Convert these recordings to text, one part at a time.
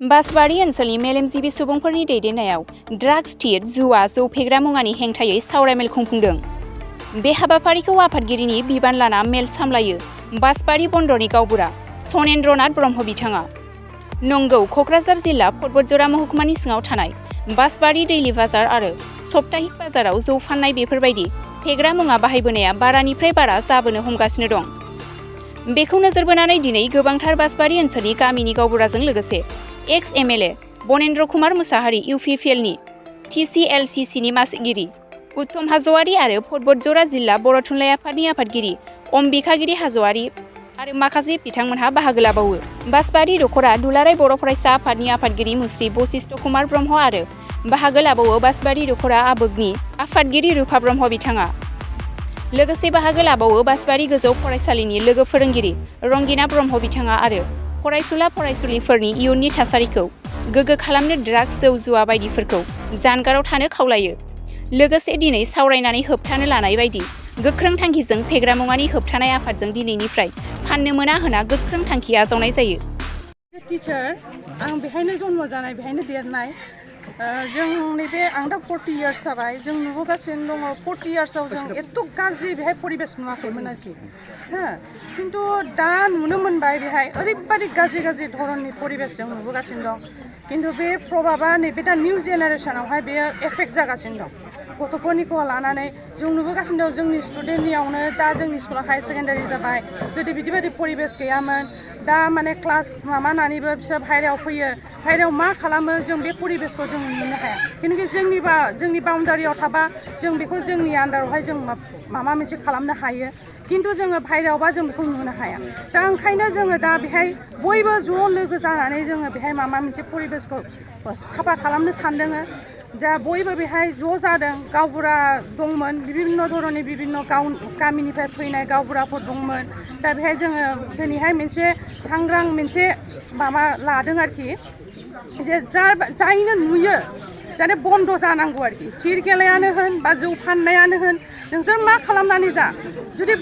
बासबारि ओनसोलनि मेलेमजिबि सुबुंफोरनि दैदेननायाव ड्राग्स टिर जुवा जौ फेग्रा मुवानि हेंथायै सावरायमेल खुंफुंदों। बे हाबाफारिखौ आफादगिरिनि बिबान लाना मेल सामलायो बासबारि बन्दरनि गावबुरा सनेन्द्रनाथ ब्रह्म बिथाङा। नंगौ, क'क्राझार जिल्ला फटबटजरा महकुमानि सिङाव थानाय बासबारि दैलि बाजार आरो सप्ताहिक बाजाराव जौ फाननाय बेफोरबायदि फेग्रा मुवा बाहायबोनाया बारानिफ्राय बारा जाबोनो हमगासिनो दं। बेखौ नोजोर बोनानै दिनै गोबांथार बासबारि ओनसोलनि गामिनि गावबुराजों लोगोसे एक्स एमएलए बनेन्द्र कुमार मुसाहारि इउपिपिएलनि टिसिएलसिसिनि मासिगिरि उत्तम हाज'वारि आरो फटबटजरा जिल्ला बर' थुनलाइ आफादनि आफादगिरि अम्बिकागिरि हाज'वारि आरो माखासे बिथांमोनहा बाहागो लाबावो। बासबारि दख'रा दुलाराय बर' फरायसा आफादनि आफादगिरि मुस्रि बशिष्ठ कुमार ब्रह्म आरो बाहागो लाबावो बासबारि दख'रा आबोगनि आफादगिरि रुफा ब्रह्म बिथाङा। लोगोसे बाहागो लाबावो बासबारि गोजौ फरायसालिनि लोगो फोरोंगिरि रंगिना ब्रह्म बिथाङा आरो फरायसुला फरायसुलिफोरनि इयुननि थासारिखौ गोग्गो खालामनो ड्राग्स जौ जुवा बायदिफोरखौ जानगाराव थानो खावलायो। लोगोसे दिनै सावरायनानै होबथानो लानाय बायदि गोख्रों थांखिजों फेग्रा मुवानि होबथानाय आफादजों दिनैनिफ्राय फाननो मोना होना गोख्रों थांखि आजावनाय जायो। टीचार आं बेहायनो जन्म जानाय बेहायनो देरनाय जोंनि बे आं दा 40 इयार्स जाबाय। जों नुबोगासिनो दङ 40 इयार्सआव जों एथ' गाज्रि बेहाय परिबेस नुवाखैमोन आरोखि खिन्थु दा नुनो मोनबाय बेहाय ओरैबादि गाज्रि धरननि परिबेस जों नुबोगासिनो दं। खिन्थु बे प्रभाबा नैबे दा निउ जेनेरेसनावहाय बेयो एफेक्ट जागासिनो दं। गथ'फोरनिखौ लानानै जों नुबोगासिनो दं जोंनि स्टुडेन्टनियावनो दा जोंनि स्कुला हायार सेकेन्डारि जाबाय। गोदो बिदि परिबेस गैयामोन। दा माने क्लास माबानानैबो बिसोर बाहेरायाव फैयो। बाहेरायाव मा खालामो जों बे परिबेसखौ जों नुनो हाया। खिन्थु जोंनि बाउन्डारियाव थाबा जों बेखौ जोंनि आन्डारावहाय जों माबा मोनसे खालामनो हायो। खिन्थु जोङो बाहेरायावबा जों बेखौ नुनो हाया। दा ओंखायनो जोङो दा बेहाय बयबो ज' लोगो जानानै जोङो बेहाय माबा मोनसे परिबेसखौ साफा खालामनो सानदों। जा बयबो बेहाय ज' जादों। गावबुरा दंमोन, बिभिन्न धरननि बिभिन्न गामिनिफ्राय फैनाय गावबुराफोर दंमोन। दा बेहाय जोङो दिनैहाय मोनसे सांग्रां मोनसे माबा लादों आरोखि जे जायनो नुयो जाहाथे बन्द जानांगौ आरोखि। थिर गेलायानो होन बा जौ फाननायानो होन नोंसोर मा खालामनानै जा। जुदि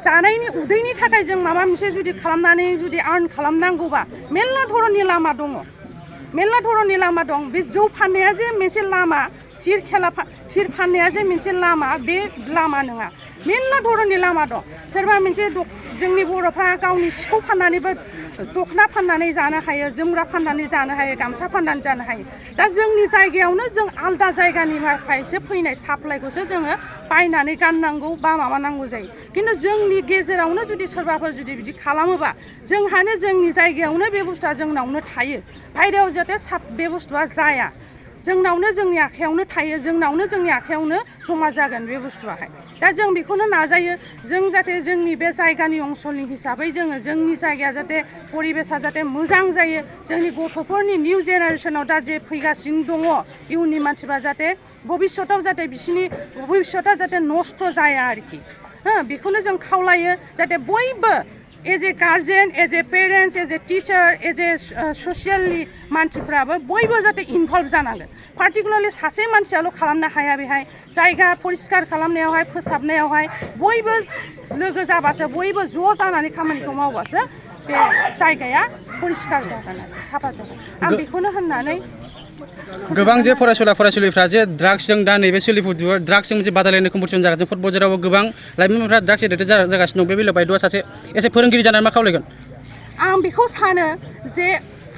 जानायनि उदैनि थाखाय जों माबा मोनसे जुदि खालामनानै जुदि आर्न खालामनांगौबा मेरला धरननि लामा दङ। मेरला धरननि लामा दं। बे जौ फाननाया जे मोनसे लामा, थिर फाननाया जे मोनसे लामा, बे लामा नङा। मेरला धरननि लामा दं। सोरबा मोनसे जोंनि बर'फ्रा गावनि सिखौ फाननानैबो दख'ना फाननानै जानो हायो, जोमग्रा फाननानै जानो हायो, गामसा फाननानै जानो हायो। दा जोंनि जायगायावनो जों आलदा जायगानिफ्रायसो फैनाय साप्लाइखौसो जोङो बायनानै गाननांगौ बा माबानांगौ जायो। खिन्थु जोंनि गेजेरावनो जुदि सोरबाफोर जुदि बिदि खालामोबा जोंहानो जोंनि जायगायावनो बे बुस्थुआ जोंनावनो थायो। बायहेरायाव जाहाथे बे बुस्थुआ जाया। जोंनावनो जोंनि आखायावनो थायो। जोंनावनो जोंनि आखायावनो जमा जागोन बे बुस्थुआहाय। दा जों बेखौनो नाजायो जों जाहाथे जोंनि बे जायगानि ओनसोलनि हिसाबै जोङो जोंनि जायगाया जाहाथे परिबेसा जाहाथे मोजां जायो। जोंनि गथ'फोरनि निउ जेनेरेसनाव दा जे फैगासिनो दङ इयुननि मानसिफ्रा जाहाथे भबिष्यताव जाहाथे बिसिनि भबिष्यता जाहाथे नस्थ' जाया आरोखि। बेखौनो जों खावलायो जाहाथे बयबो as a guardian, as a parents, as a teacher, as a ससियेलनि मानसिफ्राबो बयबो जाहाथे इनभल्भ जानांगोन। पार्टिकुलारलि सासे मानसियाल' खालामनो हाया। बेहाय जायगा परिष्कार खालामनायावहाय फोसाबनायावहाय बयबो लोगो जाबासो बयबो ज' जानानै खामानिखौ मावबासो बे जायगाया परिष्कार जागोन आरो साफा जागोन। आं बेखौनो होननानै गोबां जे फरायसुलिफ्रा जे ड्राग्सजों दा नैबे सोलिफु ड्राग्सजों मोनसे बादायलायनाय कम्पिटिसन जागासिनो फटबटजरावबो गोबां लाइमोनफ्रा ड्राग्स एडिक्टेड जागासिनो दं। बे बेलायाव बायद'आ सासे एसे फोरोंगिरि जानानै मा खावलायगोन? आं बेखौ सानो जे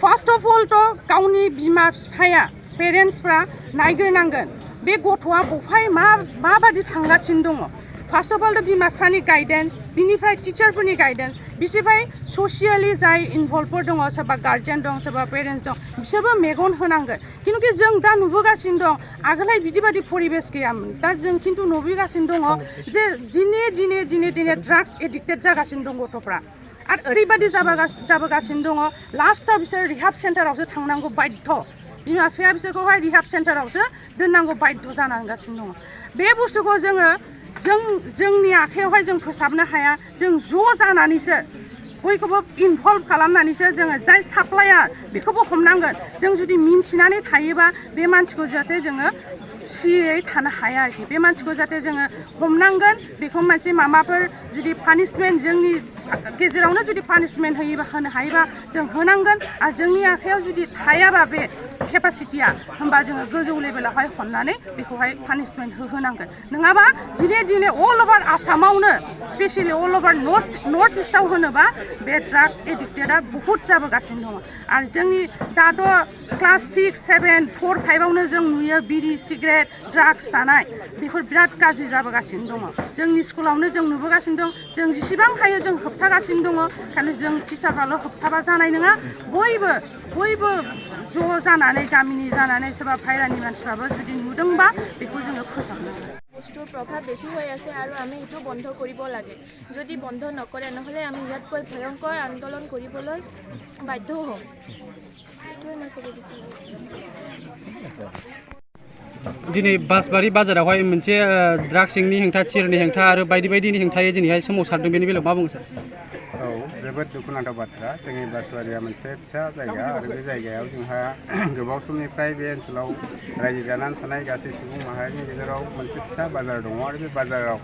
फार्स्ट अफ अलथ' गावनि बिमा बिफाया पेरेन्टसफ्रा नायग्रोनांगोन बे गथ'आ बहाय माबादि थांगासिनो दङ। फार्स्ट अफ अल बिमा बिफानि गाइडेन्स, बिनिफ्राय टिचारफोरनि गाइडेन्स, बिनिफ्राय ससियेलि जाय इनभल्भफोर दङ, सोरबा गार्जेन दं, सोरबा पेरेन्टस दं, बिसोरबो मेगन होनांगोन। खिन्थु जों दा नुबोगासिनो दं आगोलहाय बिदिबादि परिबेस गैयामोन। दा जों खिन्थु नुबोगासिनो दङ जे दिने ड्राग्स एडिक्टेड जागासिनो दं गथ'फ्रा। आरो ओरैबादि जाबोगासिनो दङ लास्टआव बिसोर रिहाब सेन्टारावसो थांनांगौ बाध्य। बिमा बिफाया बिसोरखौहाय रिहाब सेन्टारावसो दोननांगौ बाध्य जानांगासिनो दङ। बे बुस्थुखौ जोंनि आखायावहाय जों फोसाबनो हाया। जों ज' जानानैसो बयखौबो इनभल्भ खालामनानैसो जोङो जाय साप्लायार बेखौबो हमनांगोन। जों जुदि मिन्थिनानै थायोबा बे मानसिखौ जाहाथे जोङो खुसियै थानो हाया आरोखि बे मानसिखौ जाहाथे जोङो हमनांगोन बेखौ मोनसे माबाफोर जुदि पानिशमेन्ट जोंनि गेजेरावनो जुदि पानिशमेन्ट होनो हायोबा जों होनांगोन आरो जोंनि आखायाव जुदि थायाबा बे केपासिटिया होमबा जोङो गोजौ लेभेलावहाय हरनानै बेखौहाय पानिशमेन्ट होनांगोन नङाबा दिने अल अभार आसामावनो स्पेसियेलि अल अभार नर्थ इस्टआव होनोबा बे ड्राग एडिक्टेडआ बुहुत जाबोगासिनो दङ आरो जोंनि दाथ' क्लास 6, 7, 4, 5आवनो जों नुयो बिरि सिगारेट ड्राग्स जानाय बेफोर बिराद गाज्रि जाबोगासिनो दङ जोंनि स्कुलावनो जों नुबोगासिनो दं जों जेसेबां हायो जों होबथागासिनो दङ खालि जों टिचारफ्राल' होबथाबा जानाय नङा बयबो ज' जानानै गामिनि जानानै सोरबा बाहेरानि मानसिफ्राबो जुदि नुदोंबा बेखौ जोङो फोसाबनांगोन বস্তুৰ প্ৰভাৱ বেছি হৈ আছে আৰু আমি এইটো বন্ধ কৰিব লাগে যদি বন্ধ নকৰে নহ'লে আমি ইয়াতকৈ ভয়ংকৰ আন্দোলন কৰিবলৈ বাধ্য হ'ম এইটোৱে মই ক'ব বিচাৰোঁ दिनै बासबारि बाजारावहाय मोनसे ड्राग्सनि हेंथा थिरनि हेंथा आरो बायदि बायदिनि हेंथायै दिनैहाय सोमावसारदों बेनि बेलायाव मा बुङो सार औ जोबोद दुखुनांथाव बाथ्रा जोंनि बासबारिया मोनसे फिसा जायगा आरो बे जायगायाव जोंहा गोबाव समनिफ्राय बे ओनसोलाव रायजो जानानै थानाय गासै सुबुं माहारिनि गेजेराव मोनसे फिसा बाजार दङ आरो बे बाजाराव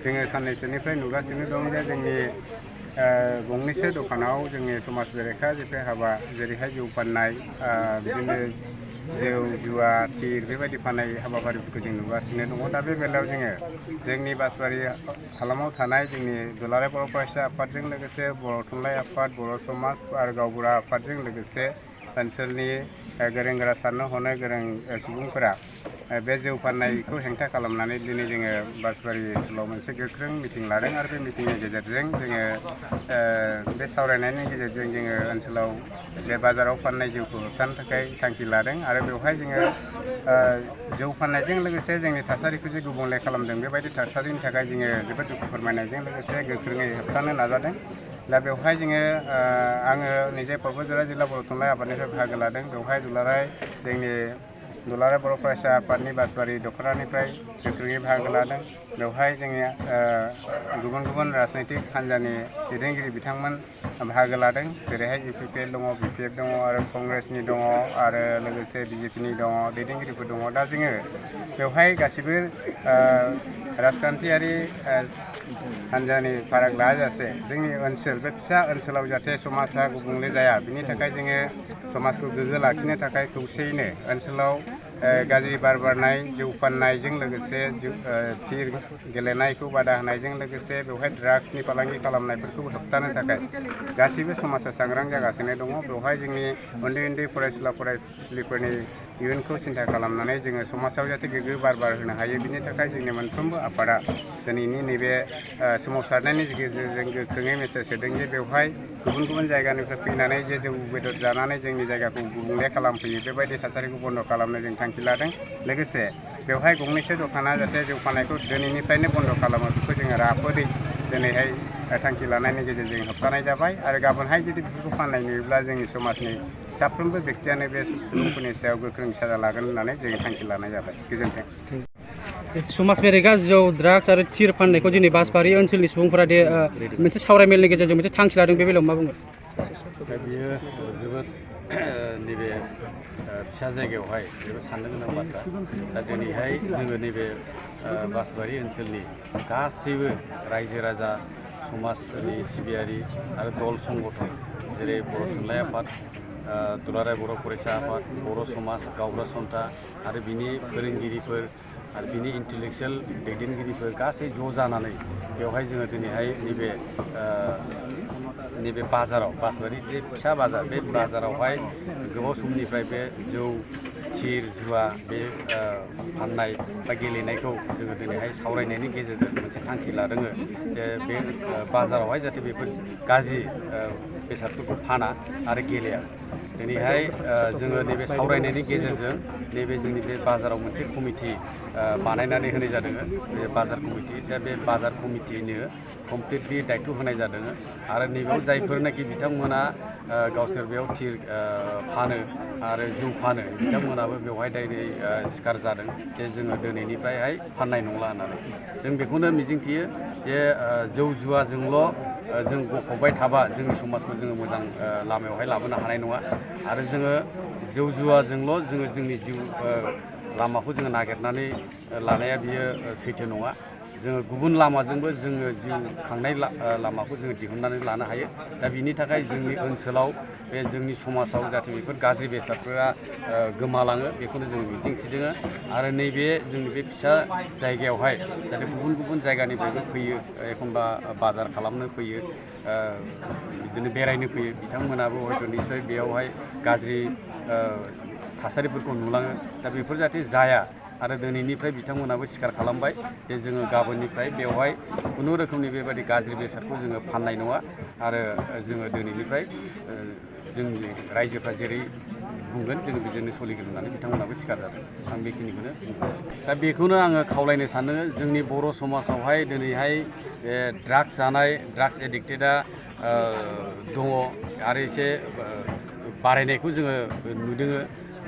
जोङो साननैसोनिफ्राय नुगासिनो दं जे जोंनि गंनैसो दखानाव जोंनि समाज बेरेखा जेफोर हाबा जेरैहाय जौ फाननाय बिदिनो जौ जुवा थिर बेबायदि फाननाय हाबाफारिफोरखौ जों नुगासिनो दङ दा बे बेलायाव जोङो जोंनि बासबारि हालामाव थानाय जोंनि दुलाराय बर' फरायसा आफादजों लोगोसे बर' थुनलाइ आफाद बर' समाज आरो गावबुरा आफादजों लोगोसे ओनसोलनि गोरों गोरा साननो हनो गोरों सुबुंफोरा बे जौ फाननायखौ हेंथा खालामनानै दिनै जोङो बासबारि ओनसोलाव मोनसे गोख्रों मिटिं लादों आरो बे मिटिंनि गेजेरजों जोङो बे सावरायनायनि गेजेरजों जोङो ओनसोलाव बे बाजाराव फाननाय जौखौ होबथानो थाखाय थांखि लादों आरो बेवहाय जोङो जौ फाननायजों लोगोसे जोंनि थासारिखौ जे गुबुंले खालामदों बेबायदि थासारिनि थाखाय जोङो जोबोद दुखु फोरमायनायजों लोगोसे गोख्रोङै होबथानो नाजादों दा बेवहाय जोङो आङो निजे क'क्राझार जिल्ला बर' थुनलाइ आफादनिफ्राय बाहागो लादों बेवहाय जोंनि दुलाराय बर' फरायसा आफादनि बासबारि दख'रानिफ्राय गोख्रोङै बाहागो लादों बेवहाय जोंनि गुबुन राजनैतिक हान्जानि दैदेनगिरि बिथांमोन बाहागो लादों जेरैहाय UPPL दङ BPF दङ आरो कंग्रेसनि दङ आरो लोगोसे BJPनि दङ दैदेनगिरिफोर दङ दा जोङो बेवहाय गासिबो राजखान्थियारि हान्जानि फाराग लायाजासे जोंनि ओनसोल बे फिसा ओनसोलाव जाहाथे समाजा गुबुंले जाया बिनि थाखाय जोङो समाजखौ गोग्गो लाखिनो थाखाय खौसेयैनो ओनसोलाव गाज्रि बार बारनाय जौ फाननायजों लोगोसे थिर गेलेनायखौ बादा होनायजों लोगोसे बेवहाय ड्राग्सनि फालांगि खालामनायफोरखौ होबथानो थाखाय गासैबो समाजा सांग्रां जागासिनो दङ बेवहाय जोंनि उन्दै फरायसुला फरायसुलिफोरनि इयुनखौ सिन्था खालामनानै जोङो समाजाव जाहाथे गोग्गो बार होनो हायो बिनि थाखाय जोंनि मोनफ्रोमबो आफादा दिनैनि नैबे सोमावसारनायनि गेजेरजों गोख्रोङै मेसेज होदों जे बेवहाय गुबुन जायगानिफ्राय फैनानै जे जौ बेदर जानानै जोंनि जायगाखौ गुबुंले खालामफैयो बेबायदि थासारिखौ बन्द खालामनो जों थांखि लादों लोगोसे बेवहाय गंनैसो दखाना जाहाथे जौ फाननायखौ दिनैनिफ्रायनो बन्द खालामो बेखौ जोङो राफोदै दिनैहाय थांखि लानायनि गेजेरजों होबथानाय जाबाय आरो गाबोनहाय जुदि बेफोरखौ फाननाय नुयोब्ला जोंनि समाजनि साफ्रोमबो बेक्तियानो बे सुबुंफोरनि सायाव गोख्रों साजा लागोन होननानै जों थांखि लानाय जाबाय गोजोन्थों समाज बेरेखा जौ ड्राग्स आरो थिर फाननायखौ दिनै बासबारि ओनसोलनि सुबुंफोरा दे मोनसे सावरायमेलनि गेजेरजों मोनसे थांखि लादों बे बेलायाव मा बुंगोन दा बियो जोबोद नैबे फिसा जायगायावहाय जोबोद साननो गोनां बाथ्रा दा दिनैहाय जोङो नैबे बासबारि ओनसोलनि गासैबो रायजो राजा समाजनि सिबियारि आरो दल संगठन जेरै बर' थुनलाइ आफाद दुलाराय बर' फरायसा आफाद बर' समाज गावबुरा सन्था आरो बिनि फोरोंगिरिफोर आरो बिनि इन्टेलेक्सुयेल दैदेनगिरिफोर गासै ज' जानानै बेवहाय जोङो दिनैहाय नैबे बाजाराव बासबारि जे फिसा बाजार बे बाजारावहाय गोबाव समनिफ्राय बे जौ थिर जुवा बे फाननाय बा गेलेनायखौ जोङो दिनैहाय सावरायनायनि गेजेरजों मोनसे थांखि लादों जे बे बाजारावहाय जाहाथे बेफोर गाज्रि बेसादफोरखौ फाना आरो गेलेया दिनैहाय जोङो नैबे सावरायनायनि गेजेरजों नैबे जोंनि बे बाजाराव मोनसे कमिटि बानायनानै होनाय जादों बे बाजार कमिटि दा बे बाजार कमिटिनो कमप्लिटलि दायथ' होनाय जादों आरो नैबेयाव जायफोरनाखि बिथांमोना गावसोर बेयाव थिर फानो आरो जौ फानो बिथांमोनाबो बेवहाय डाइरेक्ट सिखार जादों जे जोङो दिनैनिफ्रायहाय फाननाय नंला होननानै जों बेखौनो मिजिंथियो जे जौ जुवाजोंल' जों गफबबाय थाबा जोंनि समाजखौ जोङो मोजां लामायावहाय लाबोनो हानाय नङा आरो जोङो जौ जुवाजोंल' जोङो जोंनि जिउ लामाखौ जोङो नागिरनानै लानाया बियो सैथो नङा। जोङो गुबुन लामाजोंबो जोङो जिउ खांनाय लामाखौ जोङो दिहुननानै लानो हायो। दा बिनि थाखाय जोंनि ओनसोलाव बे जोंनि समाजाव जाहाथे बेफोर गाज्रि बेसादफोरा गोमालाङो बेखौनो जोङो मिजिंथिदों। आरो नैबे जोंनि बे फिसा जायगायावहाय जाहाथे गुबुन गुबुन जायगानिफ्रायबो फैयो, एखनबा बाजार खालामनो फैयो, बिदिनो बेरायनो फैयो, बिथांमोनाबो हयथ' निस्सय बेयावहाय गाज्रि थासारिफोरखौ नुलाङो। दा बेफोर जाहाथे जाया आरो दिनैनिफ्राय बिथांमोनाबो स्वीकार खालामबाय जे जोङो गाबोननिफ्राय बेवहाय खुनु रोखोमनि बेबायदि गाज्रि बेसादखौ जोङो फाननाय नङा आरो जोङो दिनैनिफ्राय जोंनि रायजोफ्रा जेरै बुंगोन जोङो बेजोंनो सोलिगोन होननानै बिथांमोनाबो स्वीकार जादों। आं बेखिनिखौनो बुंगोन। दा बेखौनो आङो खावलायनो सानो जोंनि बर' समाजावहाय दिनैहाय बे ड्राग्स जानाय, ड्राग्स एडिक्टेडआ दङ आरो एसे बारायनायखौ जोङो नुदों।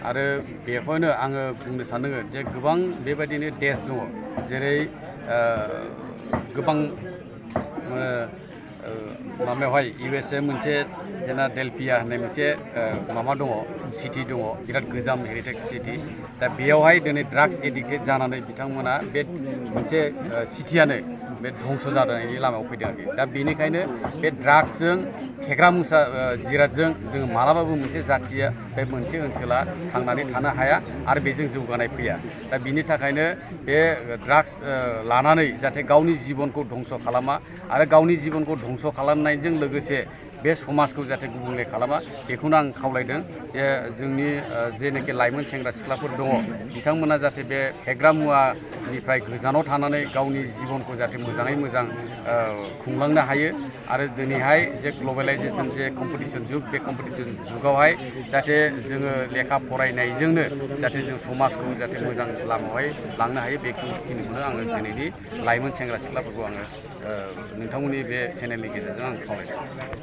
आरो बेखौनो आङो बुंनो सानो जे गोबां बेबायदिनो देश दङ, जेरै गोबां माबायावहाय USA मोनसे डेल्फिया होननाय मोनसे माबा दङ, सिटि दङ, बिराद गोजाम हेरिटेज सिटि। दा बेयावहाय दिनै ड्राग्स एडिक्टेड जानानै बिथांमोना बे मोनसे सिटियानो बे धंस जानायनि लामायाव फैदों आरोखि। दा बेनिखायनो बे ड्राग्सजों फेग्रा मुवा जिरादजों जोङो मालाबाबो मोनसे जाथिया बे मोनसे ओनसोला थांनानै थानो हाया आरो बेजों जौगानाय फैया। दा बिनि थाखायनो बे ड्राग्स लानानै जाहाथे गावनि जिबनखौ धंस खालामा आरो गावनि जिबनखौ धंस खालामनायजों लोगोसे बे समाजखौ जाहाथे गुबुंले खालामा बेखौनो आं खावलायदों जे जोंनि जेनाखि लाइमोन सेंग्रा सिख्लाफोर दङ बिथांमोना जाहाथे बे फेग्रा मुवानिफ्राय गोजानाव थानानै गावनि जिबनखौ जाहाथे मोजाङै मोजां खुंलांनो हायो। आरो दिनैहाय जे ग्लबेलाइजेसन जे कम्पिटिसन जुग, बे कम्पिटिसन जुगावहाय जाहाथे जोङो लेखा फरायनायजोंनो जाहाथे जों समाजखौ जाहाथे मोजां लामायावहाय लांनो हायो। बेखिनिखौनो आङो दिनैनि लाइमोन सेंग्रा सिख्लाफोरखौ आङो नोंथांमोननि बे चेनेलनि गेजेरजों आं खावलायदों।